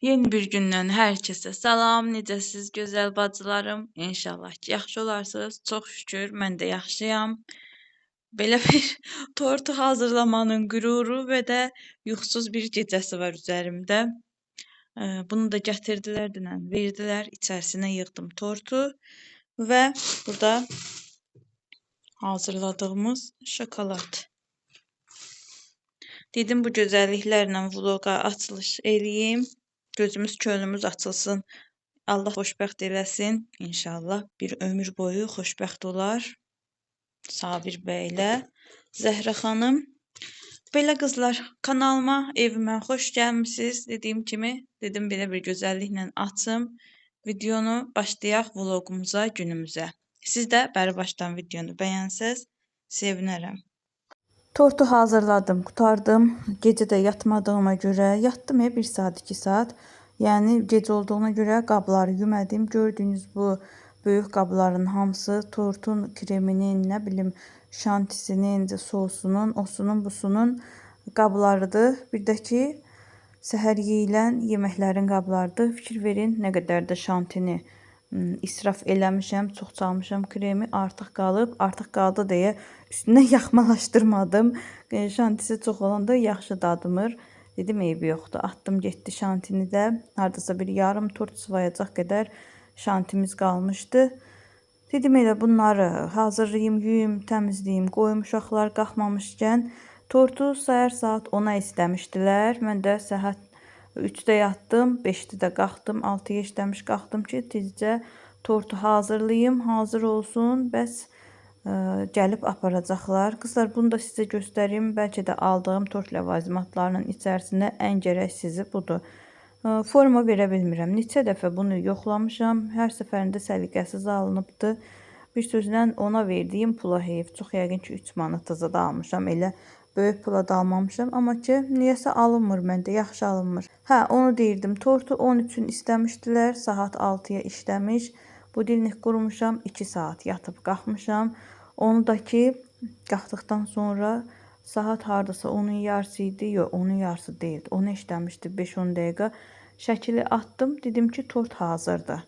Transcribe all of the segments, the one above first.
Yeni bir gündən hər kəsə salam. Necəsiz gözəl bacılarım? İnşallah ki, yaxşı olarsınız. Çox şükür, mən də yaxşıyam. Belə bir tortu hazırlamanın qüruru və də yuxusuz bir gecəsi var üzərimdə. Bunu da gətirdilər dünən, verdilər. İçərisinə yığdım tortu və burada hazırladığımız şokolad. Dedim bu gözəlliklərlə vloqa açılış eləyim. Gözümüz, könlümüz açılsın. Allah xoşbəxt eləsin. İnşallah bir ömür boyu xoşbəxt olar. Sabir bəylə, Zəhra xanım. Belə qızlar, kanalıma, evimə xoş gəlmisiniz. Dediyim kimi, dedim belə bir gözəlliklə açım videonu, başlayaq vloqumuza, günümüzə. Siz də bəri başdan videonu bəyənsəz, sevinərəm. Tortu hazırladım, qurtardım. Gecə də yatmadığıma görə yatdım 1 saat, 2 saat. Yəni gecə olduğuna görə qabları yumədim. Gördüyünüz bu böyük qabların hamısı tortun kreminin, nə bilim, şantisinin, sosunun, osunun, busunun qablarıdır. Bir də ki, səhər yeyilən yeməklərin qablarıdır. Fikir verin, nə qədər də şantini israf eləmişəm, çox çalmışam kremi, artıq qalıb, artıq qaldı deyə üstünə yaxmalaşdırmadım. Şantisi çox olanda yaxşı dadmır. Dedim, eybi yoxdur. Atdım getdi şantini də. Hardasa bir yarım tort sıvayacaq qədər şantimiz qalmışdı. Dedim elə bunları hazırlayım, yuyum, təmizləyim, qoyum uşaqlar qalxmamışkən. Tortu səhər saat 10-a istəmişdilər. Mən də səhər 3-də yatdım, 5-də də qalxdım, 6-ya işləmiş qalxdım ki, tezcə tortu hazırlayım, hazır olsun. Bəs gəlib aparacaqlar. Qızlar, bunu da sizə göstərim. Bəlkə də aldığım tort ləvazimatlarının içərisində ən gərəksizi budur. Forma verə bilmirəm. Neçə dəfə bunu yoxlamışam. Hər səfərində səliqəsiz alınıbdır. Bir sözlə ona verdiyim pula heyf. Çox yəqin ki, 3 manata da almışam. Elə böyük pula da almamışam. Amma ki, niyəsə alınmır məndə, yaxşı alınmır. Hə, onu deyirdim. Tortu 10 üçün istəmişdilər. Saat 6-ya işləmiş. Budilnik qurmuşam. 2 saat yatıb qalxmışam. Onu da ki, qalxdıqdan sonra saat hardasa 10-un yarısı idi. Yox, 10-un yarısı deyildi. Onu işləmişdi 5-10 dəqiqə. Şəkili atdım. Dedim ki, tort hazırdır.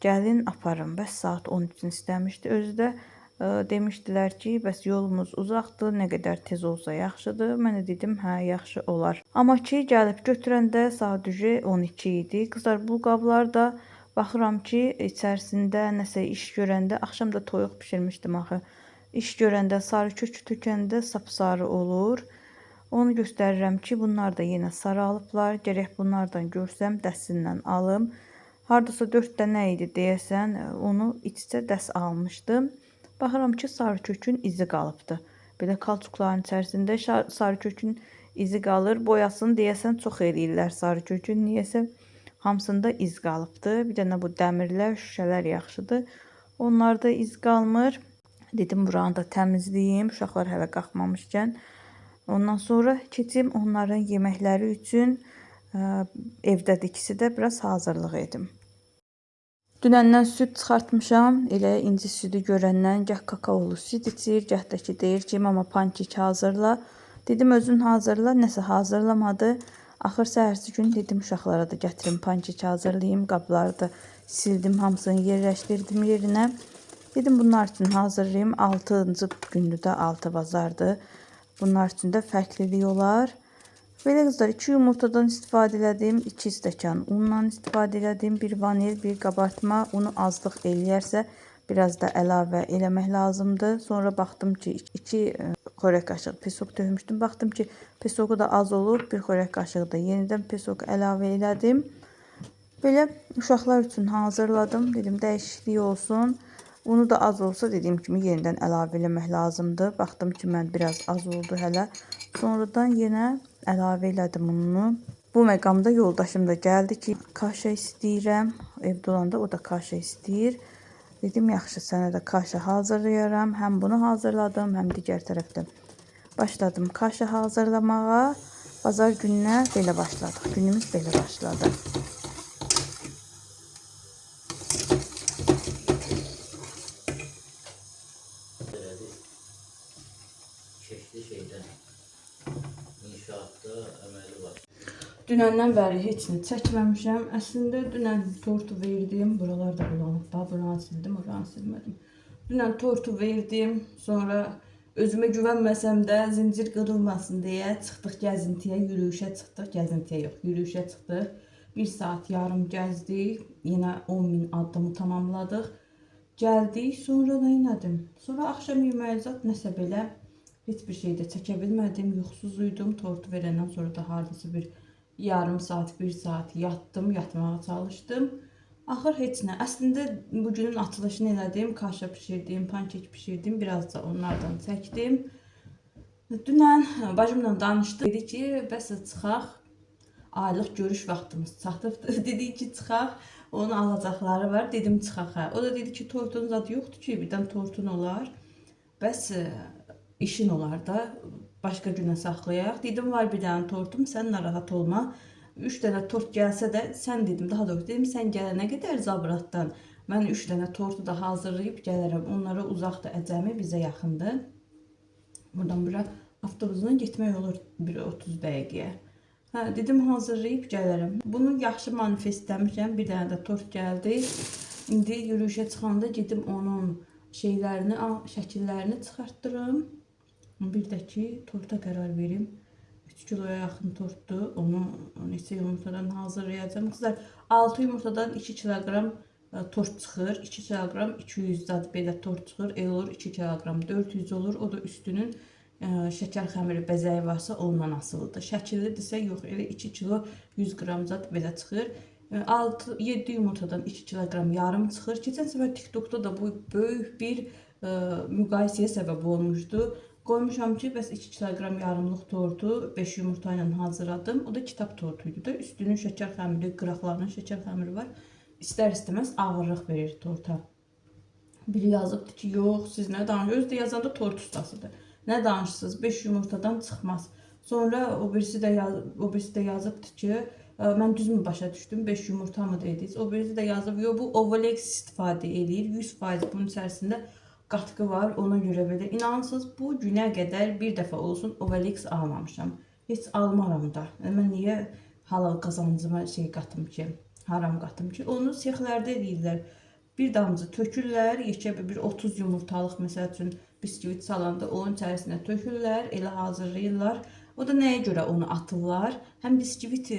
Gəlin aparın. Bəs saat 10 üçün istəmişdi. Özü də demişdilər ki, bəs yolumuz uzaqdır, nə qədər tez olsa yaxşıdır. Mən də dedim, hə, yaxşı olar. Amma ki, gəlib götürəndə saat düzü 12 idi. Qızlar, bu qablar da baxıram ki, içərisində nəsə iş görəndə, axşam da toyuq bişirmişdim axı. İş görəndə, sarı kök tökəndə sapsarı olur. Onu göstərirəm ki, bunlar da yenə sarı alıblar. Gərək bunlardan görsəm, dəstindən alım. Hardasa 4 dənə idi deyəsən, onu iç-içə dəs almışdım. Baxıram ki, sarı kökün izi qalıbdır. Belə kalçukların içərisində sarı kökün izi qalır. Boyasını deyəsən çox eləyirlər sarı kökün. Niyəsə hamısında iz qalıbdır. Bir dənə bu dəmirlər, şüşələr yaxşıdır. Onlarda iz qalmır. Dedim, buranı da təmizləyim. Uşaqlar hələ qalxmamışkən. Ondan sonra keçim onların yeməkləri üçün evdədir ikisi də, biraz hazırlıq edim. Dünəndən süd çıxartmışam. Elə inci südü görəndən gah kakaolu süd içir, gah da ki deyir ki, mama pankek hazırla. Dedim, özün hazırla, nəsə hazırlamadı. Axır səhərsi gün dedim, uşaqlara da gətirim pankek hazırlayım. Qabları da sildim, hamısını yerləşdirdim yerinə. Dedim, bunlar üçün hazırlayım. 6-cı gündür də, 6 bazardır. Bunlar üçün də fərqlilik olar. Belə qızlar, 2 yumurtadan istifadə elədim, 2 stəkan undan istifadə elədim, 1 vanil, 1 qabartma. Unu azlıq eləyərsə biraz da əlavə eləmək lazımdır. Sonra baxdım ki, 2 xörək qaşığı pesok tökmüşdüm. Baxdım ki, pesoku da az olub, 1 xörək qaşığı da yenidən pesok əlavə elədim. Belə uşaqlar üçün hazırladım. Dedim, dəyişiklik olsun. Unu da az olsa, dediyim kimi yenidən əlavə eləmək lazımdır. Baxdım ki, mən biraz az oldu hələ. Sonradan yenə əlavə elədim ununu. Bu məqamda yoldaşım da gəldi ki, kaşa istəyirəm. Evdə olanda o da kaşa istəyir. Dedim, yaxşı, sənə də kaşa hazırlayaram. Həm bunu hazırladım, həm digər tərəfdə başladım kaşa hazırlamağa. Bazar gününə belə başladıq. Günümüz belə başladı. Çeşitli şeydən inşaatda əməli var. Dünən Dünəndən bəri heç nə çəkməmişəm. Əslində dünən tortu verdim. Buralar da bulanıb. Bax, buranı sildim, oranı silmədim. Dünən tortu verdim. Sonra özümə güvənməsəm də zincir qırılmasın deyə çıxdıq gəzintiyə, yürüyüşə çıxdıq. Gəzintiyə yox, yürüyüşə çıxdıq. 1 saat yarım gəzdik. Yenə 10.000 addımı tamamladıq. Gəldik, sonra nə elədim? Sonra axşam yeməyi zat nəsə belə heç bir şey də çəkə bilmədim. Yuxusuz uyudum. Tortu verəndən sonra da hardasa bir yarım saat, 1 saat yatdım, yatmağa çalışdım. Axır heç nə. Əslində bugünün açılışını elədim. Kaşa bişirdim, pankek bişirdim. Biraz da onlardan çəkdim. Dünən bacımla danışdım. Dedi ki, bəs çıxaq. Aylıq görüş vaxtımız çatıbdır. Dedi ki, çıxaq. Onun alacaqları var. Dedim, çıxaq. Hə. O da dedi ki, tortun zadı yoxdur ki, birdən tortun olar. Bəs işin olar da. Başqa günə saxlayaq. Dedim, var bir dənə tortum, sən narahat olma. 3 dənə tort gəlsə də, sən dedim, daha doğrusu dedim, sən gələnə qədər Zabratdan mən 3 dənə tortu da hazırlayıb gələrəm. Onlara uzaqdır, Əcəmi bizə yaxındır. Buradan bura avtobusla getmək olur bir 30 dəqiqəyə. Hə, dedim, hazırlayıb gələrəm. Bunu yaxşı manifestləmişəm. Bir dənə də tort gəldi. İndi yürüyüşə çıxanda gedim onun şeylərini, şəkillərini çıxartdırım. Bir də ki, torta qərar verim. 3 kiloya yaxın tortdur. Onu neçə yumurtadan hazırlayacağım. Qızlar, 6 yumurtadan 2 kiloqram tort çıxır. 2 kiloqram 200 zad belə tort çıxır. El olur 2 kiloqram 400 olur. O da üstünün şəkər xəmiri bəzəyi varsa ondan asılıdır. Şəkillidirsə yox, elə 2 kilo 100 qram zad belə çıxır. 6-7 yumurtadan 2 kiloqram yarım çıxır. Keçən səfər TikTokda da bu böyük bir müqayisəyə səbəb olmuşdu. Qoymuşam ki, bəs 2 kiloqram yarımlıq tortu 5 yumurta ilə hazırladım. O da kitab tortu idi da. Üstünün şəkər xəmiri, qıraqlarının şəkər xəmiri var. İstər-istəməz ağırlıq verir torta. Biri yazıbdı ki, yox, siz nə danışırsınız? Özü də yazanda tort ustasıdır. Nə danışırsınız? 5 yumurtadan çıxmaz. Sonra o birisi də yazıbdı ki, mən düzmü başa düşdüm? 5 yumurta mı dediniz? O birisi də yazıb, yox, bu Ovalex istifadə eləyir. 100% bunun içərisində qatqı var, ona görə belə. İnanırsınız, bu günə qədər bir dəfə olsun Ovalex almamışam. Heç almaram da. Mən niyə halal qazancıma şey qatım ki, haram qatım ki? Onu sexlərdə eləyirlər. Bir damcı tökürlər, yekə bir 30 yumurtalıq məsəl üçün bisküvit salanda onun içərisinə tökürlər, elə hazırlayırlar. O da nəyə görə onu atırlar? Həm bisküvit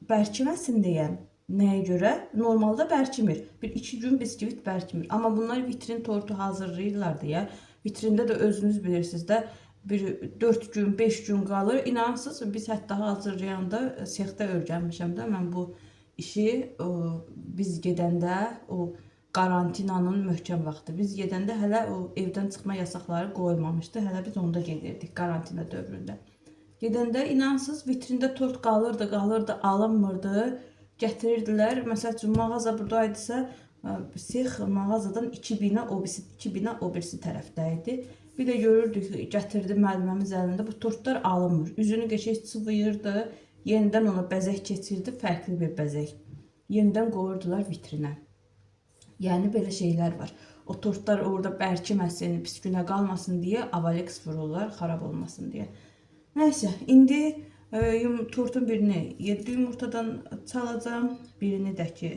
bərkiməsin deyə. Nəyə görə? Normalda bərkimir. Bir 2 gün bisküvit bərkimir. Amma bunlar vitrin tortu hazırlayırlar deyə. Vitrində də özünüz bilirsiniz də bir 4 gün, 5 gün qalır. İnanırsınız, biz hətta hazırlayanda sexdə öyrənmişəm də mən bu işi. Biz gedəndə o karantinanın möhkəm vaxtı. Biz gedəndə hələ o evdən çıxma yasaqları qoyulmamışdı. Hələ biz onda gedirdik karantina dövründə. Gedəndə inansız vitrində tort qalırdı, qalırdı, alınmırdı. Gətirirdilər. Məsəl üçün mağaza buradaydısa, sex mağazadan 2 bina o birisi, 2 bina o birisi tərəfdə idi. Bir də görürdük, gətirdi müəlliməmiz əlində bu tortlar alınmır. Üzünü qəşəng sıvıyırdı, yenidən ona bəzək keçirdi, fərqli bir bəzək. Yenidən qoyurdular vitrinə. Yəni belə şeylər var. O tortlar orada bərkiməsin, pis günə qalmasın deyə Avalex vururlar, xarab olmasın deyə. Nəysə, indi tortun birini 7 yumurtadan çalacağam, birini də ki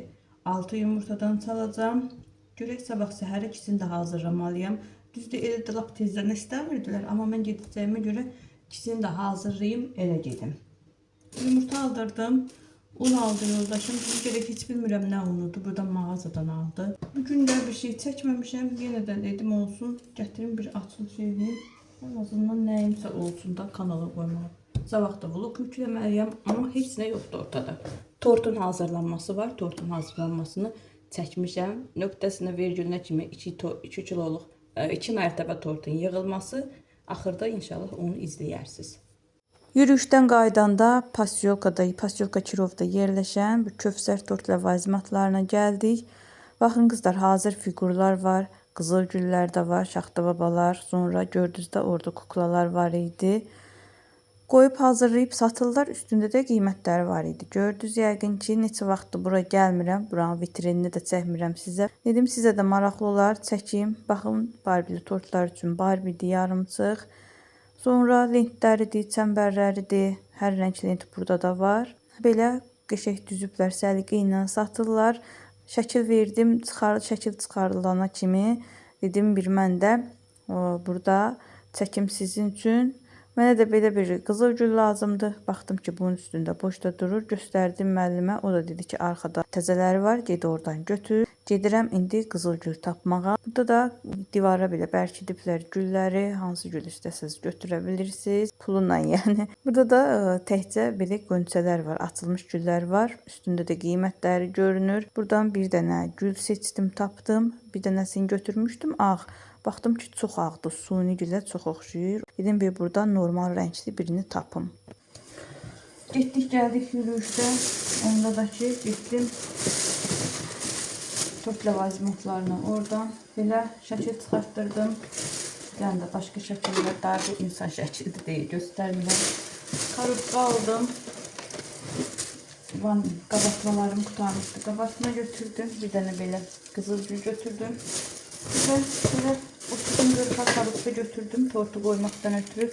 6 yumurtadan çalacağam. Görək sabah səhər ikisini də hazırlamalıyam. Düzdür, elə də lap tezdən istəmirdilər, amma mən gedəcəyimə görə ikisini də hazırlayım, elə gedim. Yumurta aldırdım, un aldı yoldaşım. Bu gerək heç bilmirəm nə unudur, buradan mağazadan aldı. Bugün də bir şey çəkməmişəm, yenə də dedim olsun, gətirim bir açılış eləyim. Ən azından nəyimsə olsun da kanala qoymalı. Sabah da vlog yükləməliyəm, amma heç nə yoxdur ortada. Tortun hazırlanması var. Tortun hazırlanmasını çəkmişəm. Nöqtəsinə, virgülünə kimi 2 kiloluq 2 mərtəbə tortun yığılması. Axırda inşallah onu izləyərsiniz. Yürüyüşdən qayıdanda Pasyolka Kirovda yerləşən bu Kövsər tort ləvazimatlarına gəldik. Baxın qızlar, hazır fiqurlar var. Qızıl güllər də var, şaxta babalar. Sonra gördünüz də orada kuklalar var idi. Qoyub hazırlayıb satırlar. Üstündə də qiymətləri var idi. Gördünüz yəqin ki, neçə vaxtdır bura gəlmirəm. Buranın vitrinini də çəkmirəm sizə. Dedim sizə də maraqlı olar, çəkim. Baxın, Barbili tortlar üçün Barbidi yarımçıq. Sonra lentləridir, çəmbərləridir. Hər rəng lent burada da var. Belə qəşəng düzüblər, səliqə ilə satırlar. Şəkil verdim, şəkil çıxarılana kimi dedim bir mən də burada çəkim sizin üçün. Mənə də belə bir qızıl gül lazımdır. Baxdım ki, bunun üstündə boşda durur. Göstərdim müəllimə. O da dedi ki, arxada təzələri var, get oradan götür. Gedirəm indi qızıl gül tapmağa. Burada da divara belə bərkidiblər gülləri. Hansı gül istəsəz götürə bilirsiniz. Pulunla yəni. Burada da təkcə belə qönçələr var, açılmış güllər var. Üstündə də qiymətləri görünür. Buradan bir dənə gül seçdim, tapdım. Bir dənəsini götürmüşdüm, ağ. Baxdım ki, çox ağdır, suni gülə çox oxşayır. Dedim bir buradan normal rəngli birini tapım. Getdik, gəldik yürüyüşdə. Onda da ki, getdim tort ləvazimatlarını oradan belə şəkil çıxartdırdım. Yəni də başqa şəkillər, daha bu insan şəkildir deyə göstərmirəm. Karobka aldım. Qabartmalarım qurtarmışdı. Qabartma götürdüm. Bir dənə belə qızıl gül götürdüm. Və belə oturdum, görüb karobka götürdüm. Tortu qoymaqdan ötürü.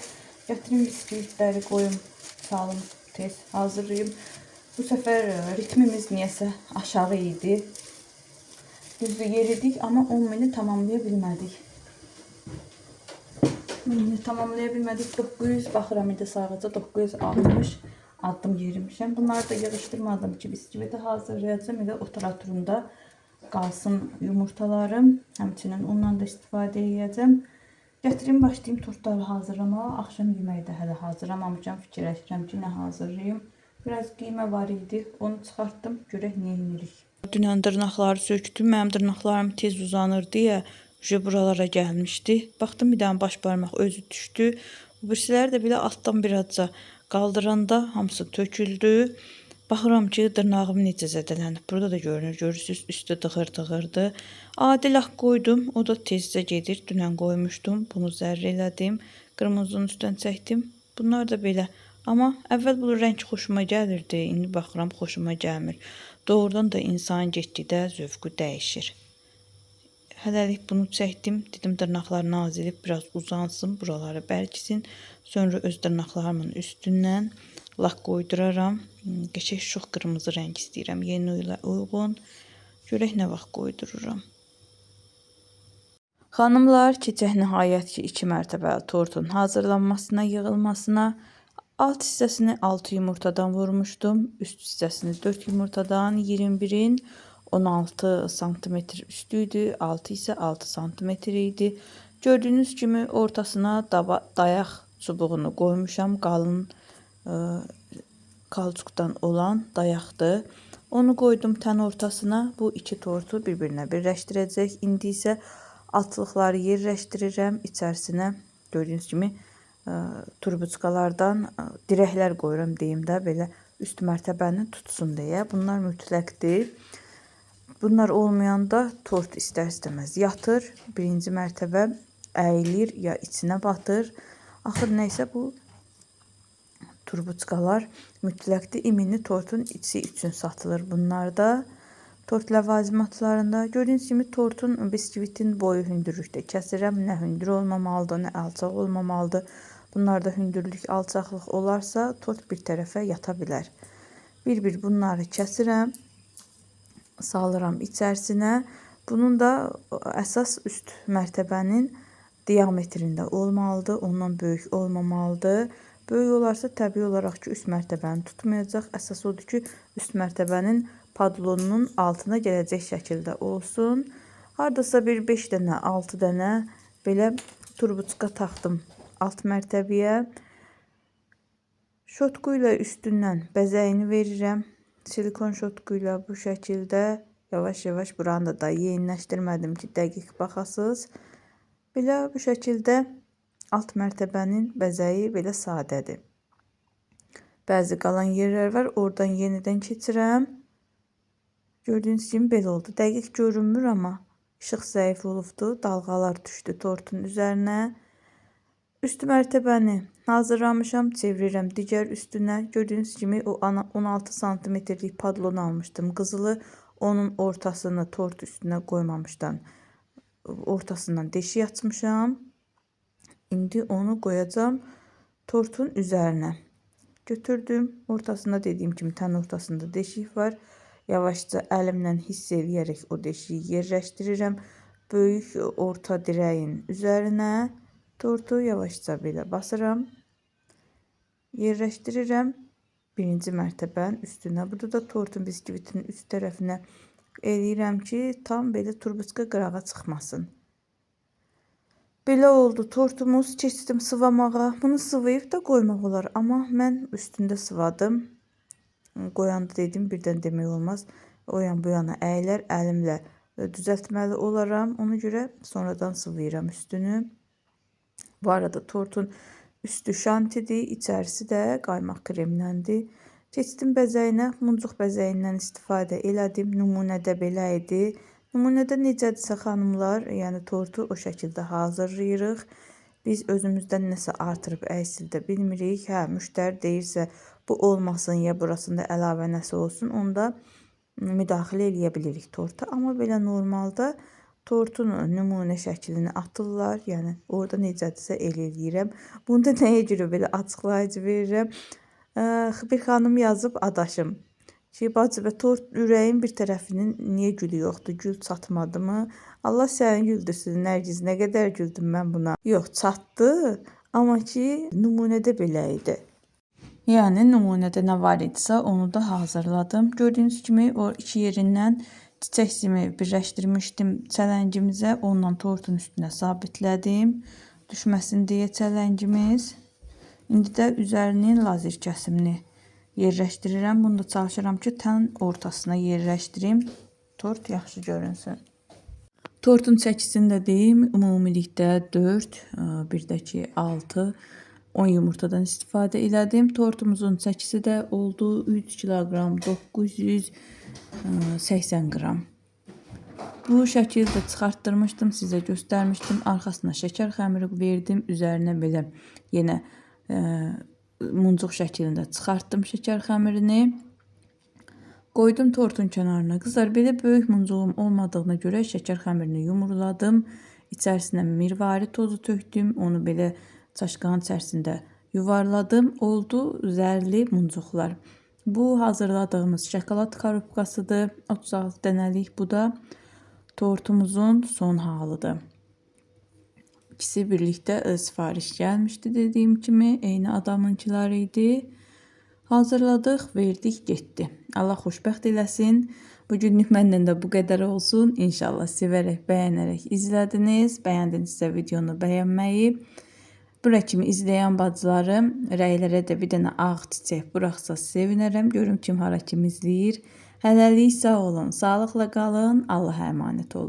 Gətirim biskvitləri qoyum, salım, tez hazırlayım. Bu səfər ritmimiz niyəsə aşağı idi. Düzdür, yeridik, amma 10 mini tamamlaya bilmədik. 10 mini tamamlaya bilmədik. 900, baxıram indi sayğaca 960 addım yerimişəm. Bunları da yığışdırmadım ki, biskviti hazırlayacağım. Elə oturaturunda qalsın yumurtalarım. Həmçinin ondan da istifadə edəcəm. Gətirim, başlayayım tortları hazırlamağa. Axşam yeməyi də hələ hazırlamamışam. Fikirləşirəm ki, nə hazırlayım. Biraz qiymə var idi. Onu çıxartdım. Görək nə edirik. Dünən dırnaqları sökdüm. Mənim dırnaqlarım tez uzanır deyə buralara gəlmişdi. Baxdım bir dənə baş barmaq özü düşdü. Bu birisləri də belə altdan birazca qaldıranda hamısı töküldü. Baxıram ki, dırnağım necə zədələnib. Burada da görünür, görürsünüz, üstü dığır-dığırdı. Adi lak qoydum, o da tezcə gedir. Dünən qoymuşdum, bunu zərr elədim. Qırmızının üstdən çəkdim. Bunlar da belə. Amma əvvəl bu rəng xoşuma gəlirdi, indi baxıram xoşuma gəlmir. Doğrudan da insanın getdikdə zövqü dəyişir. Hələlik bunu çəkdim. Dedim dırnaqlar nazilib biraz uzansın, buraları bərksin. Sonra öz dırnaqlarımın üstündən lak qoyduraram. Qəşəng çox qırmızı rəng istəyirəm. Yeni ilə uyğun. Görək nə vaxt qoydururam. Xanımlar, keçək nəhayət ki, 2 mərtəbəli tortun hazırlanmasına, yığılmasına. Alt hissəsini 6 yumurtadan vurmuşdum. Üst hissəsini 4 yumurtadan, 21-in 16 santimetr üstü idi, altı isə 6 santimetr idi. Gördüyünüz kimi ortasına dayaq çubuğunu qoymuşam. Qalın kauçukdan olan dayaqdır. Onu qoydum tən ortasına. Bu iki tortu bir-birinə birləşdirəcək. İndi isə altlıqları yerləşdirirəm. İçərisinə gördüyünüz kimi turbuçkalardan dirəklər qoyuram deyim də, belə üst mərtəbəni tutsun deyə. Bunlar mütləqdir. Bunlar olmayanda tort istər-istəməz yatır. Birinci mərtəbə əyilir ya içinə batır. Axır nəysə bu turbuçkalar mütləqdir. İmini tortun içi üçün satılır bunlar da. Tort ləvazimatlarında gördüyünüz kimi tortun, biskvitin boyu hündürlükdə kəsirəm. Nə hündür olmamalıdır, nə alçaq olmamalıdır. Bunlarda hündürlük, alçaqlıq olarsa tort bir tərəfə yata bilər. Bir-bir bunları kəsirəm. Salıram içərisinə. Bunun da əsas üst mərtəbənin diametrində olmalıdır. Ondan böyük olmamalıdır. Böyük olarsa təbii olaraq ki, üst mərtəbəni tutmayacaq. Əsas odur ki, üst mərtəbənin padlonunun altına gələcək şəkildə olsun. Hardasa bir 5 dənə, 6 dənə belə turbuçka taxdım alt mərtəbəyə. Şotku ilə üstündən bəzəyini verirəm. Silikon şotku ilə bu şəkildə yavaş-yavaş buranı da yeniləşdirmədim ki, dəqiq baxasınız. Belə bu şəkildə alt mərtəbənin bəzəyi belə sadədir. Bəzi qalan yerlər var, oradan yenidən keçirəm. Gördüyünüz kimi belə oldu. Dəqiq görünmür amma işıq zəif olubdu. Dalğalar düşdü tortun üzərinə. Üst mərtəbəni hazırlamışam, çevirirəm digər üstünə. Gördüyünüz kimi o 16 santimetrlik padlon almışdım. Qızılı, onun ortasını tort üstünə qoymamışdan ortasından deşik açmışam. İndi onu qoyacağam tortun üzərinə. Götürdüm. Ortasında dediyim kimi tən ortasında deşik var. Yavaşca əlimlə hiss eləyərək o deşiyi yerləşdirirəm. Böyük orta dirəyin üzərinə tortu yavaşca belə basıram. Yerləşdirirəm birinci mərtəbənin üstünə. Burada da tortun biskvitinin üst tərəfinə eləyirəm ki, tam belə turbuçka qırağa çıxmasın. Belə oldu tortumuz. Keçdim sıvamağa. Bunu sıvayıb da qoymaq olar, amma mən üstündə sıvadım. Qoyanda dedim, birdən demək olmaz. O yan bu yana əyilər, əlimlə düzəltməli olaram. Ona görə sonradan sıvayıram üstünü. Bu arada tortun üstü şantidir, içərisi də qaymaq kremləndir. Keçdim bəzəyinə, muncuq bəzəyindən istifadə elədim. Nümunədə belə idi. Nümunədə necədirsə xanımlar, yəni tortu o şəkildə hazırlayırıq. Biz özümüzdən nəsə artırıb əksildə bilmirik. Hə, müştəri deyirsə bu olmasın ya burasında əlavə nəsə olsun, onda müdaxilə eləyə bilirik torta. Amma belə normalda tortun nümunə şəklini atırlar. Yəni orada necədirsə elə eləyirəm. Bunu da nəyə görə belə açıqlayıcı verirəm? Bir xanım yazıb adaşım ki, bacı və tort ürəyin bir tərəfinin niyə gülü yoxdur? Gül çatmadı mı? Allah səni güldürsün Nərgiz, nə qədər güldüm mən buna. Yox, çatdı, amma ki nümunədə belə idi. Yəni nümunədə nə var idisə onu da hazırladım. Gördüyünüz kimi o iki yerindən çiçək simi birləşdirmişdim çələngimizə. Onunla tortun üstünə sabitlədim. Düşməsin deyə çələngimiz. İndi də üzərinin lazer kəsimini yerləşdirirəm. Bunu da çalışıram ki, tən ortasına yerləşdirim. Tort yaxşı görünsün. Tortun çəkisini də deyim, ümumilikdə 4, bir də ki 6, 10 yumurtadan istifadə elədim. Tortumuzun çəkisi də oldu 3 kiloqram 980 qram. Bu şəkildə çıxartdırmışdım, sizə göstərmişdim. Arxasına şəkər xəmiri verdim, üzərinə belə yenə muncuq şəklində çıxartdım şəkər xəmirini. Qoydum tortun kənarına. Qızlar, belə böyük muncuğum olmadığına görə şəkər xəmirini yumurladım. İçərisinə mirvari tozu tökdüm. Onu belə çaşqanın içərisində yuvarladım. Oldu zərli muncuqlar. Bu hazırladığımız şokolad karobkasıdır. 36 dənəlik. Bu da tortumuzun son halıdır. İkisi birlikdə sifariş gəlmişdi dediyim kimi. Eyni adamınkiləri idi. Hazırladıq, verdik, getdi. Allah xoşbəxt eləsin. Bugünlük məndən də bu qədər olsun. İnşallah sevərək, bəyənərək izlədiniz. Bəyəndinizsə videonu bəyənməyi, bura kimi izləyən bacılarım, rəylərə də bir dənə ağ çiçək buraxsa sevinərəm. Görüm kim hara kim izləyir. Hələlik sağ olun, sağlıqla qalın. Allah'a əmanət olun.